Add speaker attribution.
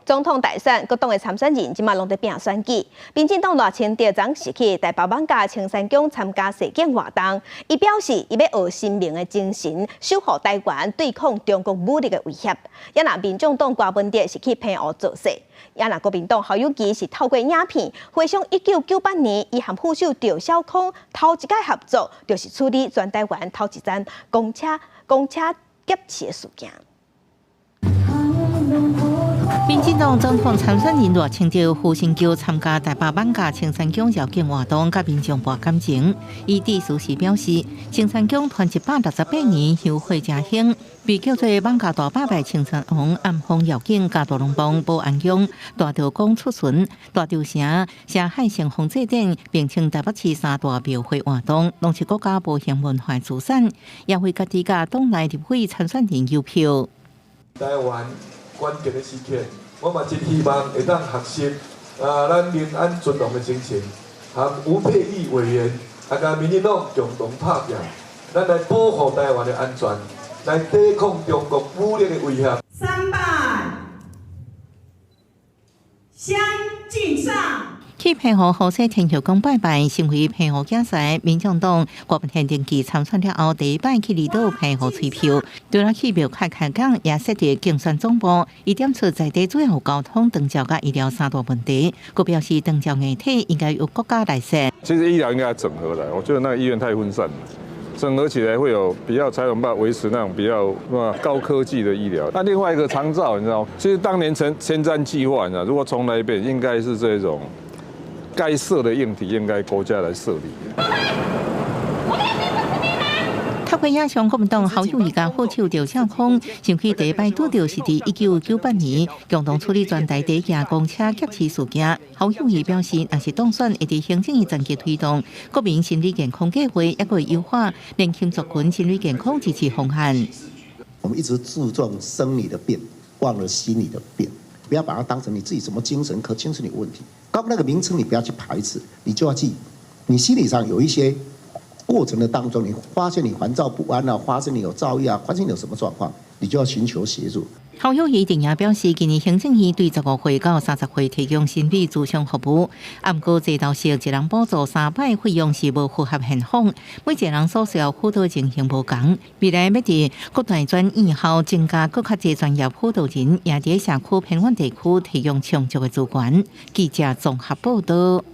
Speaker 1: 總統大選，各黨的參選人這馬攏佇拼選舉。民進黨賴清德昨昏是去台北艋舺青山宮參加示警活動，伊表示伊欲學神明的精神，守護台灣，對抗中國武力的威脅。也若民眾黨柯文哲是去澎湖造勢，也若國民黨侯友宜是透過影片回想1998年，伊和副手趙少康頭一擺合作，就是處理全台灣頭一宗公車劫持的事件。
Speaker 2: 民進黨總統參選人賴清德赴新橋參加台北艋舺青山宮繞境活動，佮民眾博感情。伊致辭時表示，青山宮傳168年香火誠興，被叫做艋舺大拜拜青山王暗訪繞境佮大龍峒保安宮、大道公出巡、大稻埕、霞海城隍祭典，並稱台北市三大廟會活動，攏是國家無形文化資產，也為家己佮黨內立委參選人誘票。
Speaker 3: 台灣關鍵的時刻，我嘛真希望會當學習啊，咱民安尊龍的精神，和吳沛憶委員啊，佮民進黨共同拍拚，咱來保護台灣的安全，來抵抗中國武力的威脅。
Speaker 4: 三拜，香敬上。
Speaker 2: 去澎湖雨西天后宮拜拜，成為澎湖囝婿。民眾黨郭本登記參選了後，第一擺去離島澎湖催票，除了去廟開開講，也設佇競選總部。伊點出在地主要有交通、長照佮醫療三大問題，閣表示長照硬體應該由國家來設。
Speaker 5: 其實醫療應該整合來，我覺得那個醫院太分散了，整合起來會有比較才有辦法維持那種比較高科技的醫療。那另外一個長照，你知道，其實當年前瞻計劃，你知道，如果重來一遍，應該是這種。該設的硬體應該國家來設立。
Speaker 2: 透過影像，國民黨侯友宜佮副手趙少康，想起第一擺拄著是佇1998年，共同處理全台第一件公車劫持事件。侯友宜表示，若是當選，會佇行政院全力推動國民心理健康計劃，抑閣會優化年輕族群心理健康支持方案。
Speaker 6: 我們一直注重生理的病，忘了心理的病。不要把它當成你自己什麼精神科、精神有問題。剛那個名稱你不要去排斥，你就要記，你心理上有一些過程的當中，你發現你煩躁不安啊，發現你有躁鬱啊，發現你有什麼狀況，你就要尋求協助。
Speaker 2: 侯友宜定也表示，今年行政院對15歲到30歲提供心理諮商服務，毋過濟投式一人補助三擺費用是無符合現況，每一個人所需要輔導情形無仝。未來欲佇各大專院校增加閣較濟專業輔導人，也佇社區偏遠地區提供充足的資源。記者綜合報道。